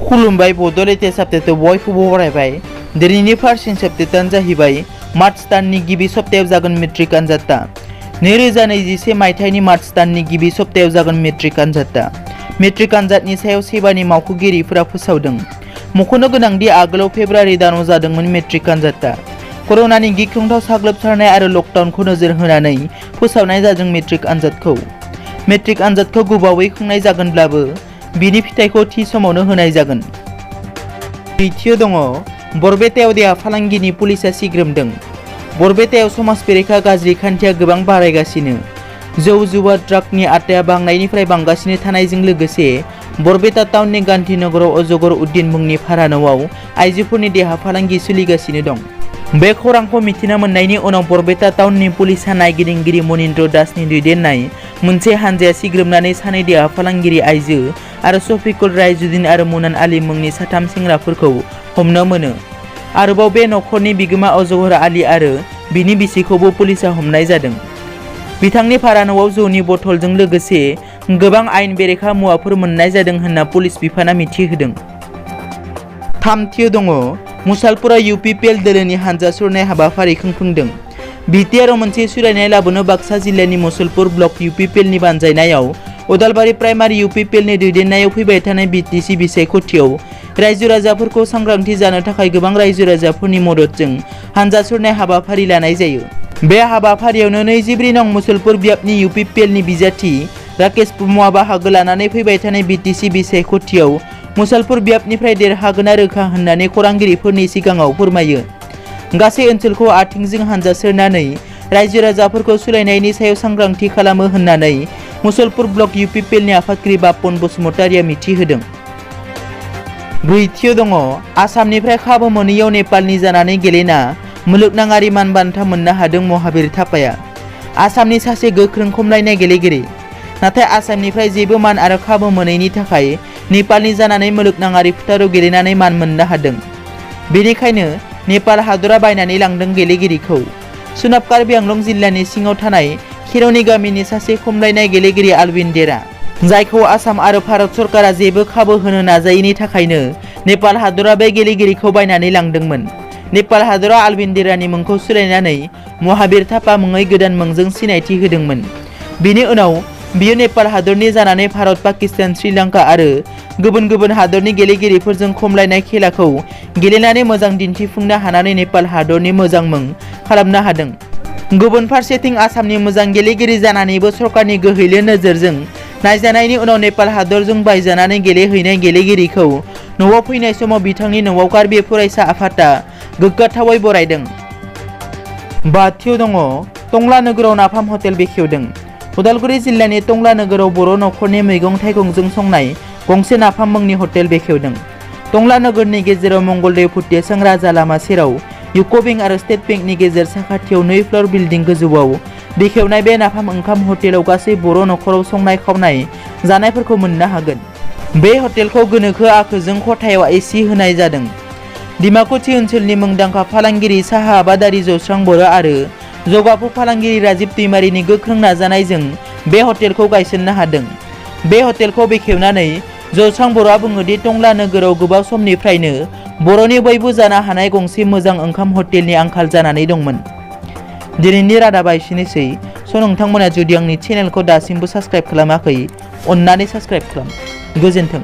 खुलुमबाय बड'लेण्ड आपडेटआव बयखौबो बरायबाय। दिनैनि फार्स्ट आपडेटआनो जाहैबाय मार्च दाननि गिबि सप्तायाव जागोन मेट्रिक आनजादा। 2021 मायथाइनि मार्च दाननि गिबि सप्तायाव जागोन मेट्रिक आनजादा। मेट्रिक आनजादनि सायाव सेबानि मावख'गिरिफोरा फोसावदों। मख'नो गोनांदि आगोलाव फेब्रुवारि दानाव जादोंमोन मेट्रिक आनजादा। कर'नानि गिख्रंथाव साग्लोबसारनाय आरो लकडाउनखौ नोजोर होनानै फोसावनाय जादों मेट्रिक आनजादखौ। मेट्रिक आनजादखौ गोबावै खुंनाय जागोनब्लाबो बिनि फिथाइखौ थि समावनो होनाय जागोन। नैथियाव दङ बरपेटायाव देहा फालांगिनि पुलिसा सिग्रोमदों। बरपेटायाव समाज बेरेखा गाज्रि खान्थिया गोबां बारायगासिनो। जौ जुवा ड्रागनि आटाया बांनायनिफ्राय बांगासिनो थानायजों लोगोसे बरपेटा टाउननि गांधीनगराव अजगर उद्दिन मुंनि भारा न'आव आइजोफोरनि देहा फालांगि सोलिगासिनो दं। बे खौरांखौ मिथिना मोननायनि उनाव बरपेटा टाउननि पुलिसा नायगिरिगिरि मनिन्द्र दासनि दैदेननाय मोनसे हानजाया सिग्रोमनानै सानै देहा फालांगिरि आइजो आरो शफिकुल रायजुद्दिन आरो मुनान आली मुंनि साथाम सेंग्राफोरखौ हमनो मोनो। आरोबाव बे नखरनि बिगोमा अजहर आली आरो बिनि बिसिखौबो पुलिसा हमनाय जादों। बिथांनि भारा न'आव जौनि बथलजों लोगोसे गोबां आयेन बेरेखा मुवाफोर मोननाय जादों होनना पुलिस बिफाना मिथिहोदों। थामथियाव दङ मुसालपुराव UPPL दोलोनि हानजा सुरनाय हाबाफारि खुंफुंदों। बिटिआरआव मोनसे सुरायनाय लाबोनो बाक्सा जिल्लानि मुसलपुर ब्लक UPPLनि बानजायनायाव उदालबारि प्राइमारि UPPLनि दैदेननायाव फैबाय थानाय BTC बिसायख'थियाव रायजो राजाफोरखौ सांग्रांथि जानो थाखाय गोबां रायजो राजाफोरनि मददजों हानजा सुरनाय हाबाफारि लानाय जायो। बे हाबाफारियावनो 24 नं मुसलपुर ब्याबनि UPPLनि बिजाथि राकेश ब्रह्मआ बाहागो लानानै फैबाय थानाय BTC बिसायख'थियाव मुसलपुर ब्याबनिफ्राय देरहागोना रोखा होननानै खौरांगिरिफोरनि सिगाङाव फोरमायो। गासै ओनसोलखौ आथिंजों हानजा सोरनानै रायजो राजाफोरखौ सोलायनायनि सायाव सांग्रांथि खालामो होननानै मुसलपुर ब्लक UPPLनि आफादगिरि बापन बसुमतारिया मिथिहोदों। ब्रैथियाव दङ आसामनिफ्राय खाबु मोनैयाव नेपालनि जानानै गेलेना मुलुगनाङारि मान बान्था मोननो हादों महाबीर थापाया। आसामनि सासे गोख्रों खमलायनाय गेलेगिरि, नाथाय आसामनिफ्राय जेबो मान आरो खाबु मोनैनि थाखाय नेपालनि जानानै मुलुगनाङारि फोथाराव गेलेनानै मान मोननो हादों। बेनिखायनो नेपाल हादरा बायनानै लांदों गेलेगिरिखौ। सोनाब कार्बि आंलं जिल्लानि सिङाव थानाय खिर'नि गामिनि सासे खमलायनाय गेलेगिरि आलविन देरा, जायखौ आसाम आरो भारत सरकारा जेबो खाबु होनो नाजायैनि थाखायनो नेपाल हादरा बे गेलेगिरिखौ बायनानै लांदोंमोन। नेपाल हादरा आलविन देरानि मुंखौ सोलायनानै महाबीर थापा मुङै गोदान मुंजों सिनायथि होदोंमोन। बिनि उनाव बियो नेपाल हादरनि जानानै भारत, पाकिस्तान, श्रीलंका आरो गुबुन गुबुन हादरनि गेलेगिरिफोरजों खमलायनाय खेलाखौ गेलेनानै मोजां दिन्थिफुंनो हानानै नेपाल हादरनि मोजां मुं खालामनो हादों। गुबुन फारसेथिं आसामनि मोजां गेलेगिरि जानानैबो सरकारनि गोहैले नोजोरजों नायजानायनि उनाव नेपाल हादरजों बायजानानै गेलेहैनाय गेलेगिरिखौ न'आव फैनाय समाव बिथांनि न'आव कार्बि फरायसा आफादा गोग्गाथावै बरायदों। बाथियाव दङ टंला नोगोराव नाफाम हटेल बेखेवदों। उदालगुरि जिल्लानि टंला नोगोराव बर' नखरनि मैगं थाइगंजों संनाय गंसे नाफाम मुंनि हटेल बेखेवदों। टंला नोगोरनि गेजेराव मंगलदै फुटियासां राजा लामा सेराव इउक' बेंक आरो स्टेट बेंकनि गेजेर साखाथियाव 2 फ्ल'र बिल्डिं गोजौआव बेखेवनाय बे नाफाम ओंखाम हटेलाव गासै बर' नखराव संनाय खावनाय जानायफोरखौ मोननो हागोन। बे हटेलखौ गोनोखो आखुजों खथायाव AC होनाय जादों। डिमाकुसि ओनसोलनि मुंदांखा फालांगिरि साहा आबादारि जौस्रां बर' आरो जौगाफु फालांगिरि राजिब दैमारिनि गोख्रों नाजानायजों बे हटेलखौ गायसननो हादों। बे हटेलखौ बेखेवनानै जौस्रां बर'आ बुङोदि टंला नोगोराव गोबाव समनिफ्रायनो बर'नि बयबो जानो हानाय गंसे मोजां ओंखाम हटेलनि आंखाल जानानै दंमोन। दिनैनि रादाबा एसेनोसै। नोंथांमोना जुदि आंनि चेनेलखौ दासिमबो साबस्क्राइब खालामाखै, अन्नानै साबस्क्राइब खालाम। गोजोन्थों।